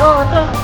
Oh, ito.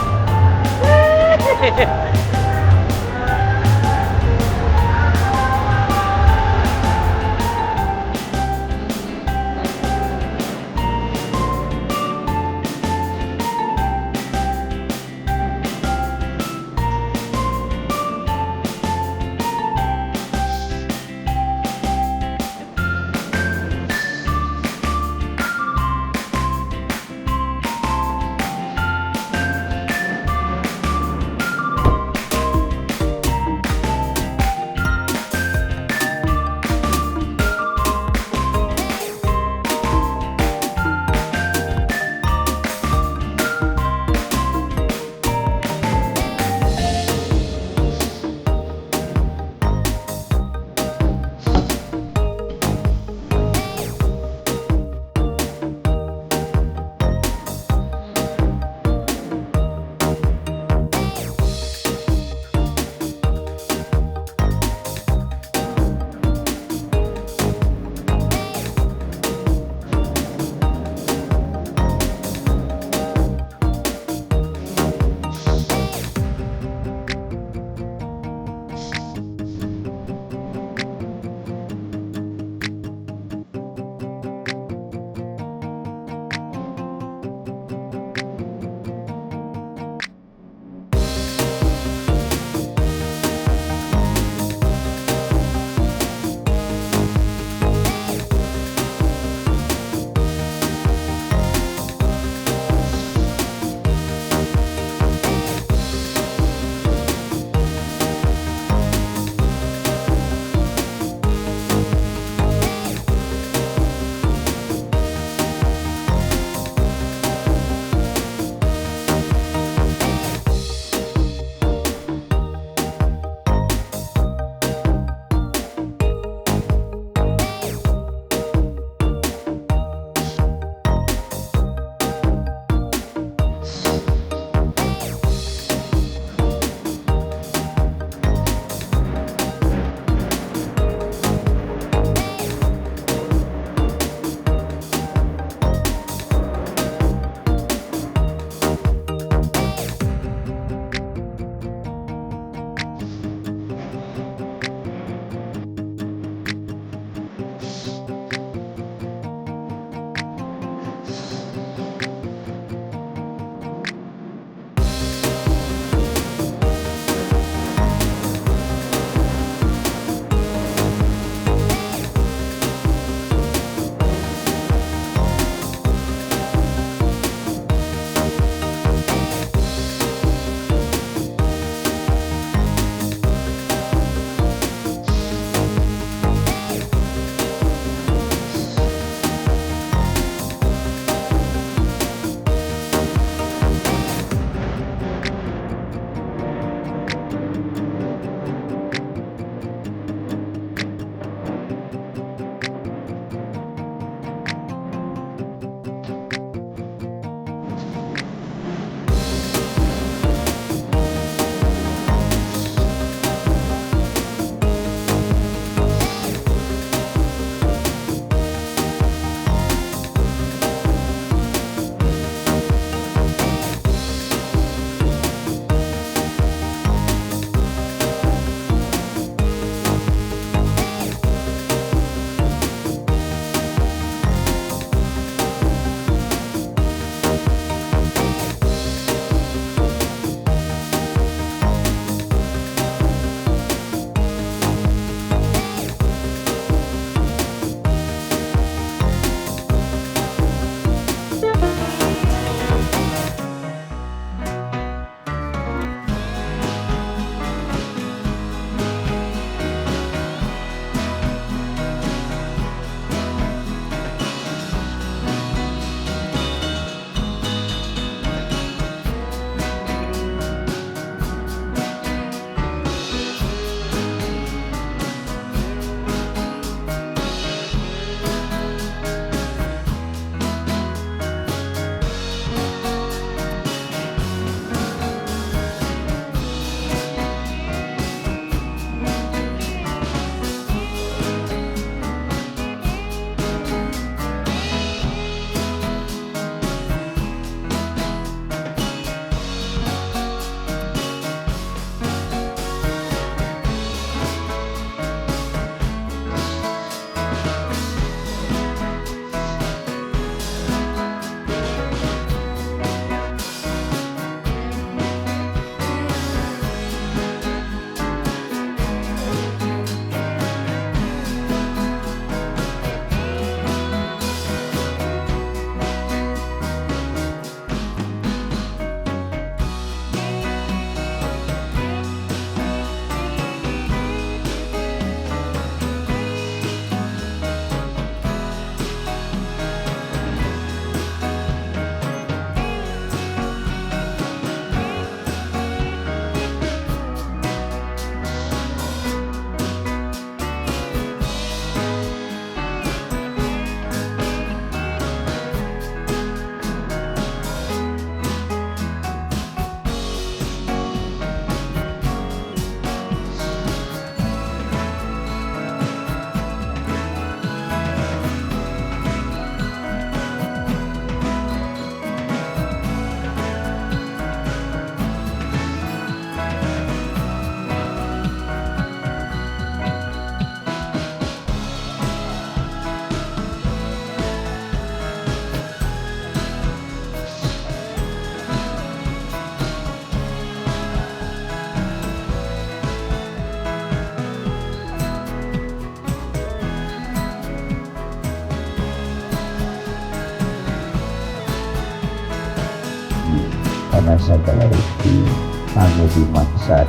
Kana sagala rupi anu dimaksad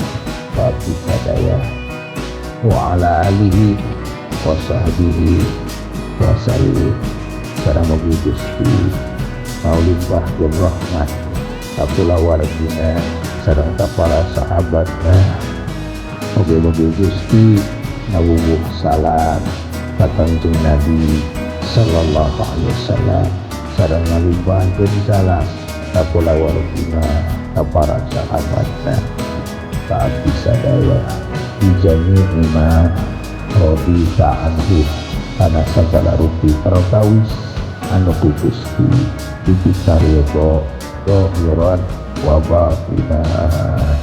ku abdi sadaya wa ala alihi wa sahbihi wa sallim. Sareng mugi Gusti ngalimpahkeun rahmat ka kulawargina sareng ka para sahabatna. Mugi-mugi Gusti ngawuwuh salam ka Kangjeng Nabi sallallahu alaihi wasallam sareng ngalimpahkeun salam ka kulawargina ka para sahabatna ka abdi sadaya bijami'i ma radita anhu kana sagala rupi perkawis anu ku Gusti dipikaridho zahiran wa batinan.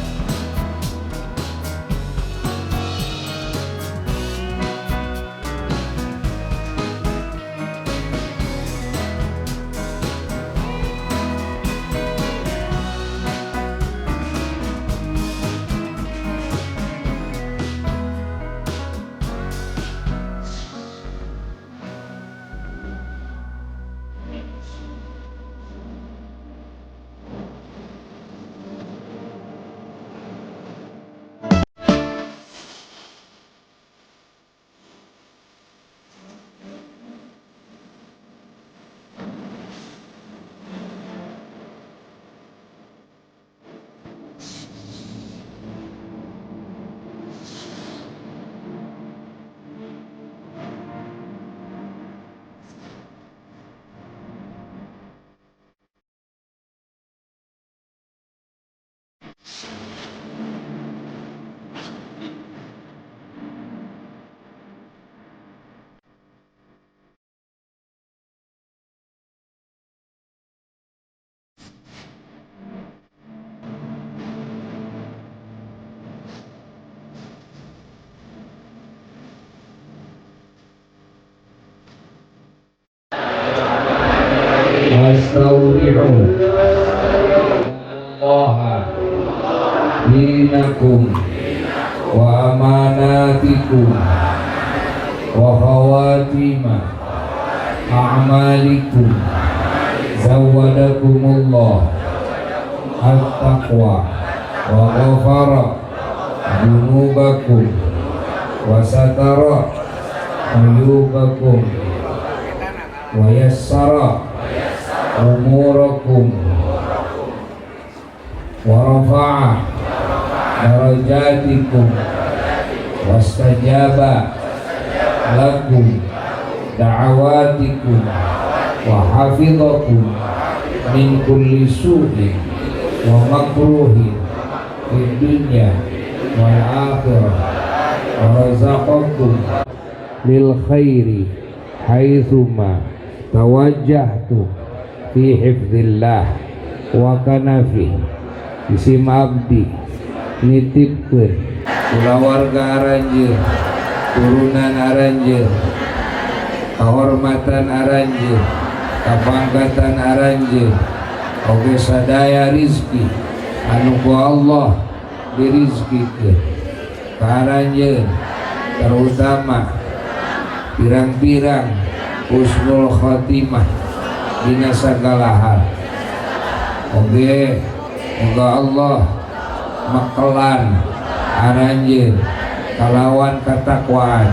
Astaudi'u Allah dinakum wa amanatikum wa khawatima a'malikum zawwadakumullah at-taqwa wa ghafara dunubakum wa satara uyubakum wa yassara umurakum wa rafa'a darajatikum wastajaba lakum da'awatikum wa hafizakum min kulli su'in wa makruhin fid dunya wal akhirah wa razaqakum lil khairi haitsuma tawajjahtu fi hifdzillah wa kanafi isim abdi nitipkeun kulawarga aranjeun turunan aranjeun kahormatan aranjeun kapangkatan aranjeun oge sadaya rizki anu ku Allah dirizkikeun ka aranjeun terutama pirang-pirang husnul khotimah dina sagala hal. Oge moga Allah makelan aranjeun kalawan katakwaan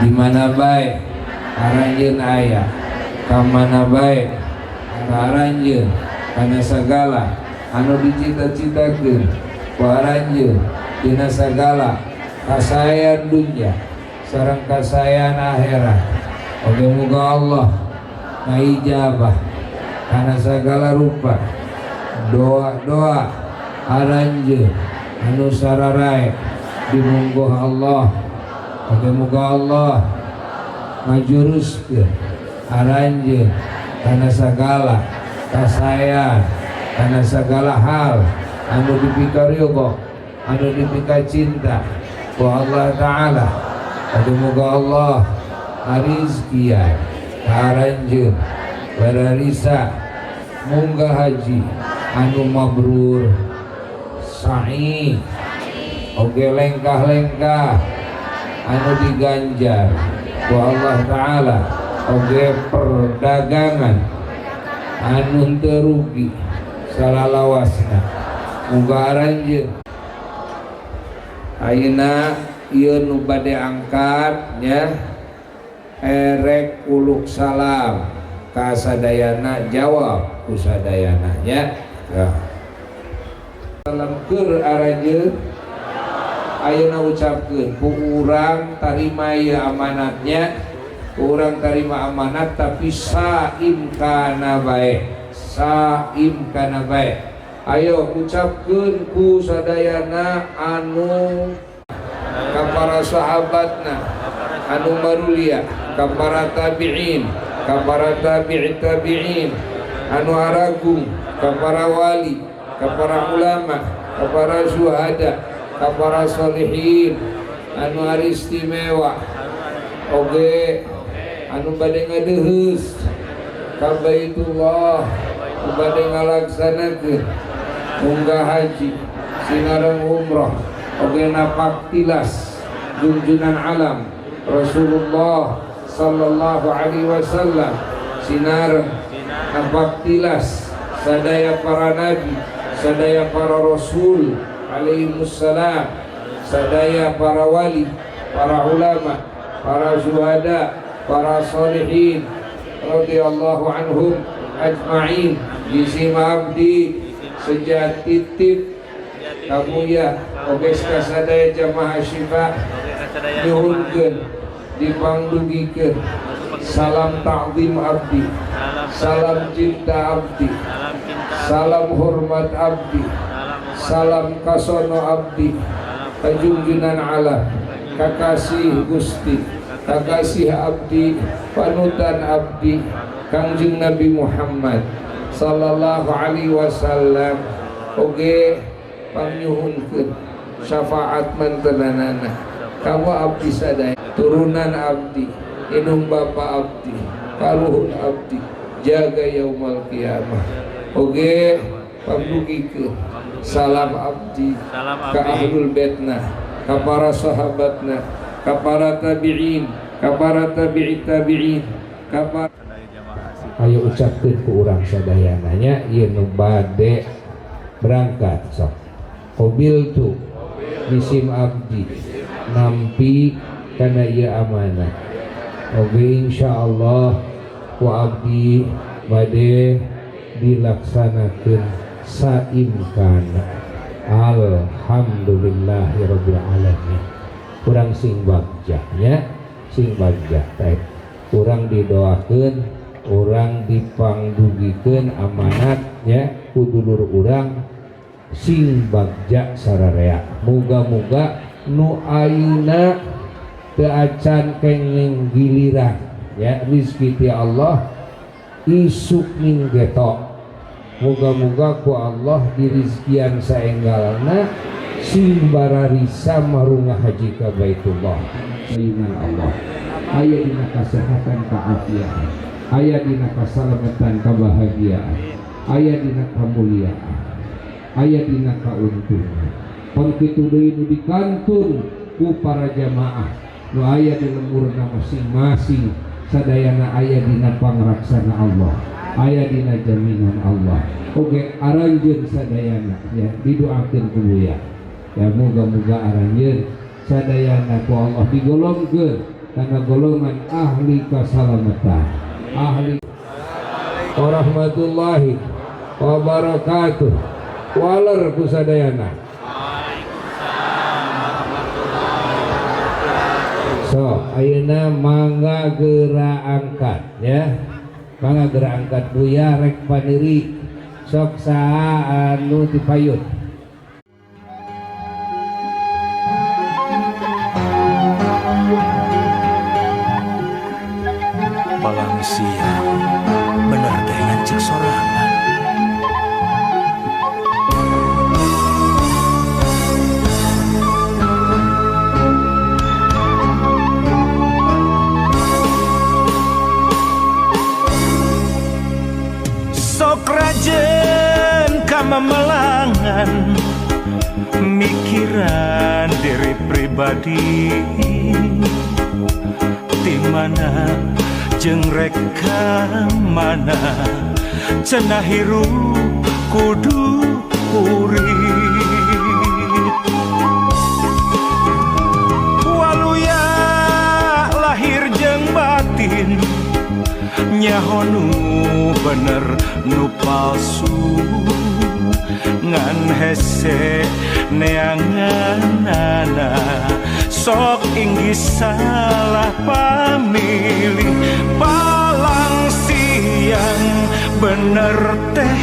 di mana bae aranjeun aya ka mana bae ka aranjeun kana sagala anu dicita-citakeun ku aranjeun dina sagala kasaean dunya sareng kasaean akhirat. Oge moga Allah ngaijabah kana sagala rupa doa-doa aranjeun anu sararae dimungguh Allah. Oge muga Allah ngajuruskeun aranjeun kana sagala kasaean kana sagala hal anu dipikaridho anu dipikacinta ku Allah Ta'ala. Oge muga Allah ngarizkian ka aranjeun bararisa munggah haji anu mabrur sa'i oge lengkah-lengkah anu diganjar ku Allah Ta'ala oge perdagangan anu teu rugi Salalawasna. Muga aranjeun ayeuna ieu nu bade angkat nya erek uluk salam ka sadayana jawab ku sadayana nya. Salam keur aranjeun ayeuna ucapkeun ku urang tarima ieu amanatnya, ku urang tarima amanat tapi saimkana bae, saimkana bae. Ayo ucapkeun ku sadayana anu ka para sahabatna anu marulia, ka para tabi'in, ka para tabi'it tabi'in, anu aragung, ka para wali, ka para ulama, ka para syuhada, ka para solihin, anu aristimewa oge anu bade ngadeuheus ka Baitullah, bade ngalaksanakeun munggah haji sinareng umroh oge napak tilas junjunan alam Rasulullah sallallahu alaihi wasallam sinareng napak tilas sadaya para nabi, sadaya para rasul alaihimussalam, sadaya para wali, para ulama, para syuhada, para salihin radhiyallahu anhum ajma'in. Disima abdi sejak titip kamuya oge sadaya jamaah Syifa nyuhunkeun dipangdugikeun salam ta'zim abdi, salam cinta abdi, salam hormat abdi, salam kasono abdi kajungjunan alam kakasih Gusti, kakasih abdi, panutan abdi Kangjeng Nabi Muhammad sallallahu alaihi wasallam. Oge pangnyuhunkeun syafaat mantenanana kamu abdi sadaya, turunan abdi, inung bapa abdi, kaluhun abdi, jaga yaumal kiamah. Oge pangdugikeun salam abdi ka ahlul baitna, ka para sahabatna, ka para tabi'in, ka para tabi'it tabi'in, ka para. Ayo ucapkeun ku urang sadayana nya ieu nu bade berangkat sok. Qabiltu bisim abdi nampi kana ieu amanah. Oge insyaallah ku abdi bade dilaksanakeun saimkana. Alhamdulillahirabbil alamin. Urang sing bagja nya, sing bagja teh. Urang didoakeun, urang dipangdugikeun amanat nya ku dulur urang sing bagja sararea. Muga-muga nu ayeuna teu acan kenging giliran ya rizki ti Allah isuk ning getok. Muga-muga ku Allah dirizkian saenggalna sing bararisa marungah haji ka Baitullah. Ayunan Allah aya dina kasehatan kaafiaan, aya dina kasalamatan kebahagiaan, aya dina kemuliaan, aya dina kauntungan. Pon kitu deui nu dikantun ku para jamaah nu aya di lemburna masing-masing sadayana aya dina pangraksana Allah, aya dina jaminan Allah. Oge aranjeun sadayana ya didoakeun ku Buya. Ya muga-muga aranjeun sadayana ku Allah digolongkeun kana golongan ahli kasalamatan, ahli warahmatullahi wabarakatuh. Waler ku sadayana. So ayeuna mangga geura angkat ya, mangga geura angkat Buya rek paniri sok saha anu dipayun. Palang sia bener teh ngancik sorangan. Sok rajen kamamelangan mikiran diri pribadi ti mana jeung rek ka mana cenah hirup Kudu kurit waluya lahir jeung batin nyaho nu bener nu palsu ngan hese neanganana sok inggih salah pamilih palang siang bener teh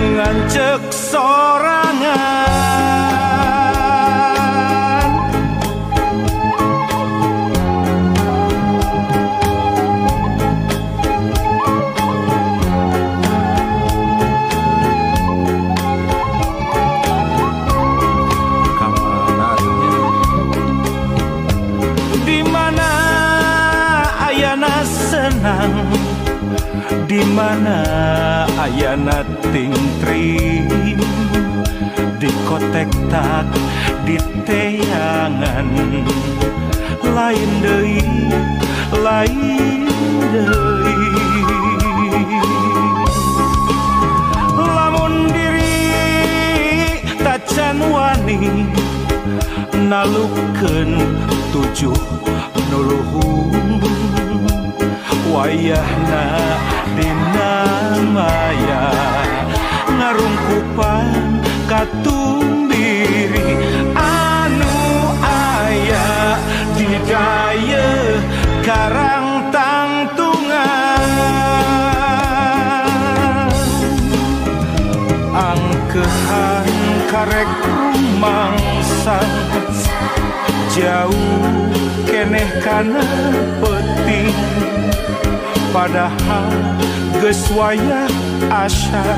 ngancek sorangan. Di mana ayana senang, di mana ayana tingtring, di kotek tak di teangan, lain deui, lain deui. Lamun diri tacan wani nalukeun tujuh nuluhung, wayahna dina maya ngarungkupan katumbiri anu aya di dayeuh karang tangtungan angkehan karek rumangsang jauh keneh kana peuting padahal geus wayah asyar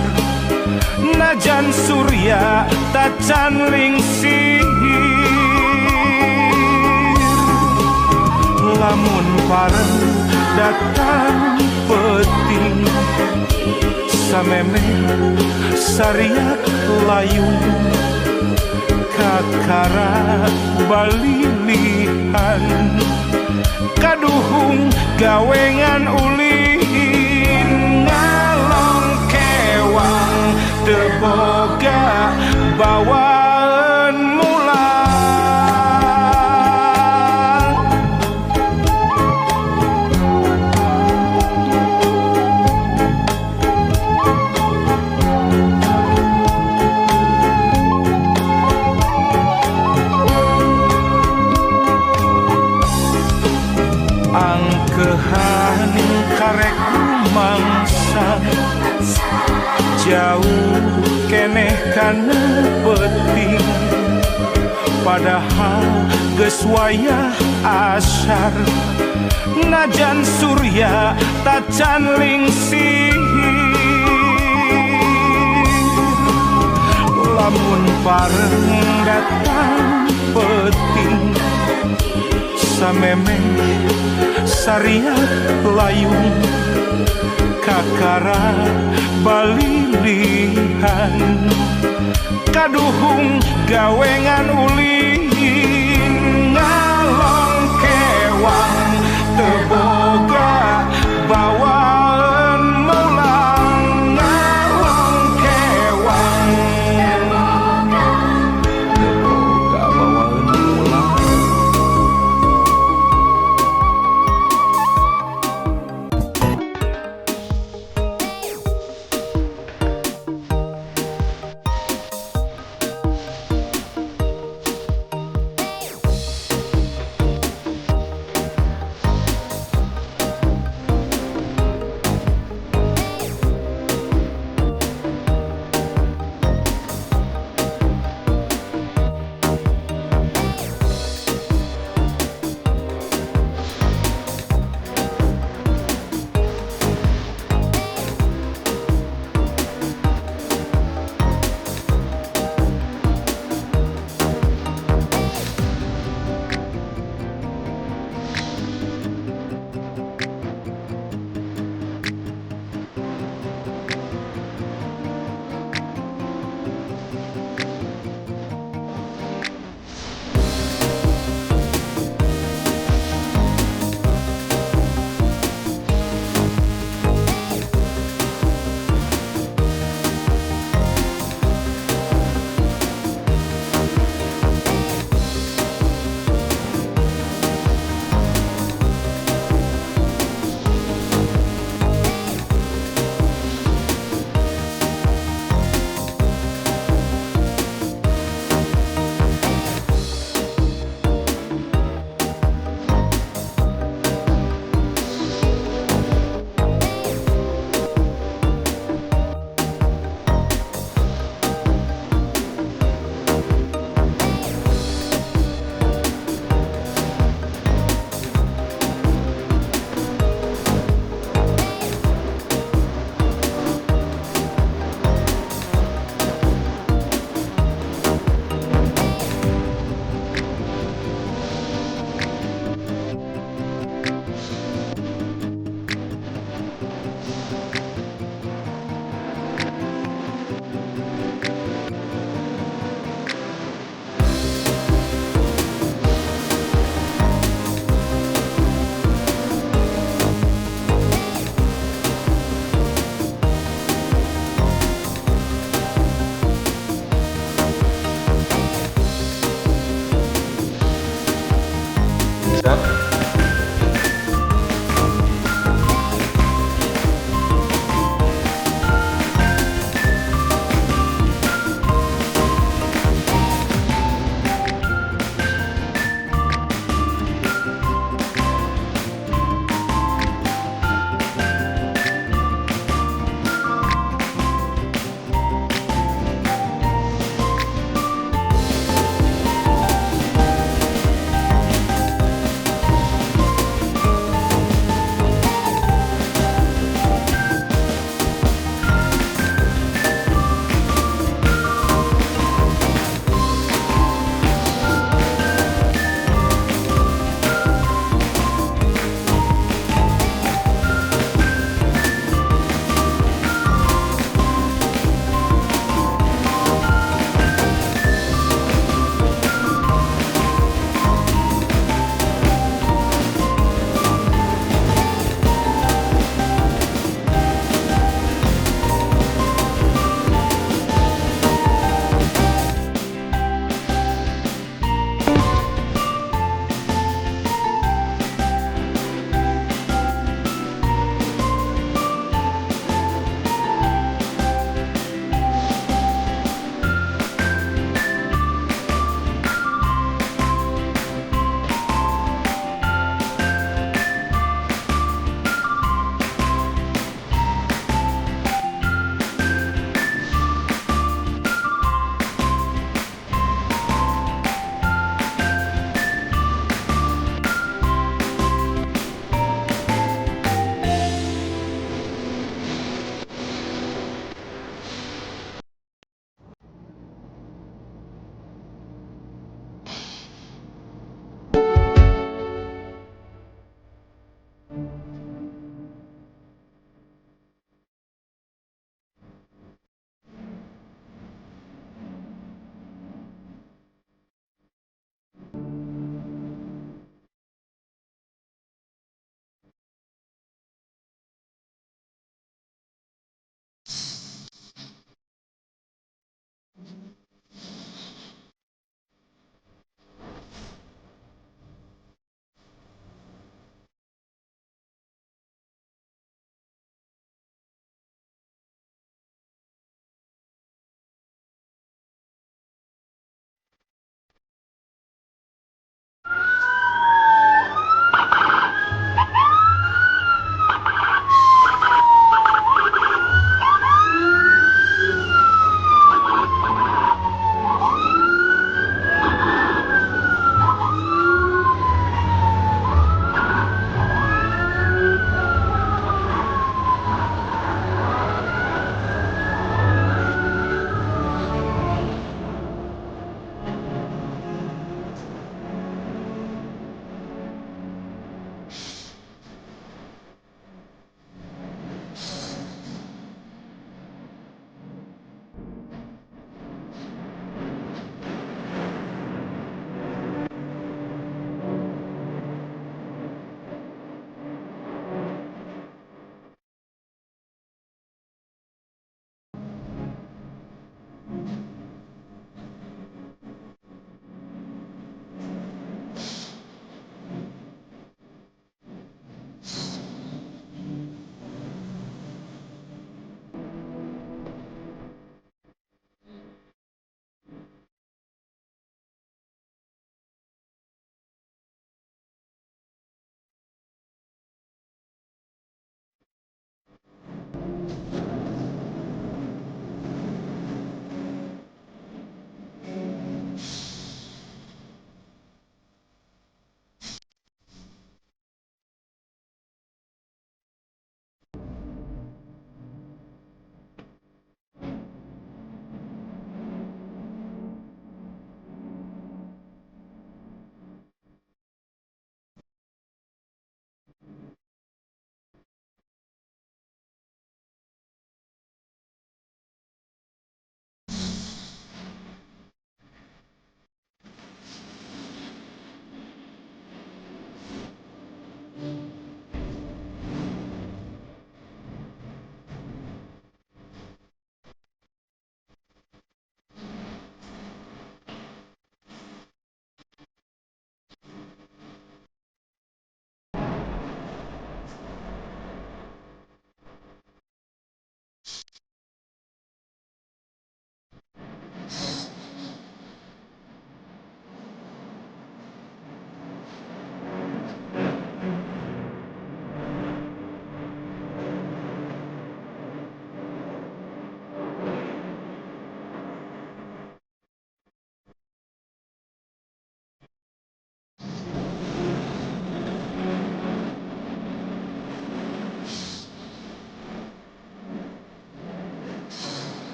najan surya tacan lingsir lamun pareng datang peuting samemeh sariak layung kakara balilihan kaduhung gawengan ulin ngalong kewang teu boga bawaan mulang. Angkehan karek mangsa jauh keneh kana peuting padahal geus wayah asyar najan surya tacan lingsir lamun pareng datang peuting samemeh sariak layung kakara balilihan kaduhung gawengan ulin ngalong kewang teu boga bawaan mulang ngalong kewang teu boga bawaan mulang.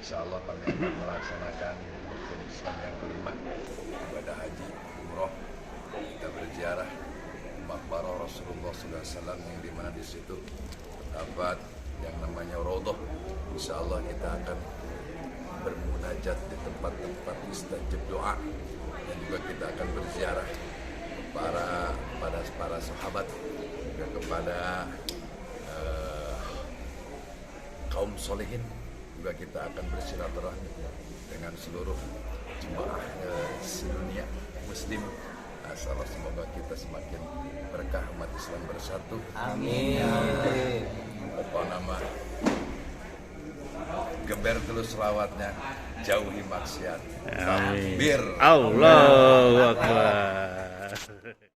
Insya Allah kami akan melaksanakan rukun Islam yang kelima, ibadah haji, umroh. Kita berziarah makbarah Rasulullah SAW yang dimana di situ terdapat yang namanya Raudhah. Insya Allah kita akan bermunajat di tempat-tempat mustajab doa dan juga kita akan berziarah kepada pada para sahabat, juga kepada kaum solehin, juga kita akan bersilaturahmi dengan seluruh jemaah sedunia muslim. Asal semoga kita semakin berkah, umat Islam bersatu. Amin. Apa nama, geber terus selawatnya, jauhi maksiat. Amin. Takbir. Allahu Akbar.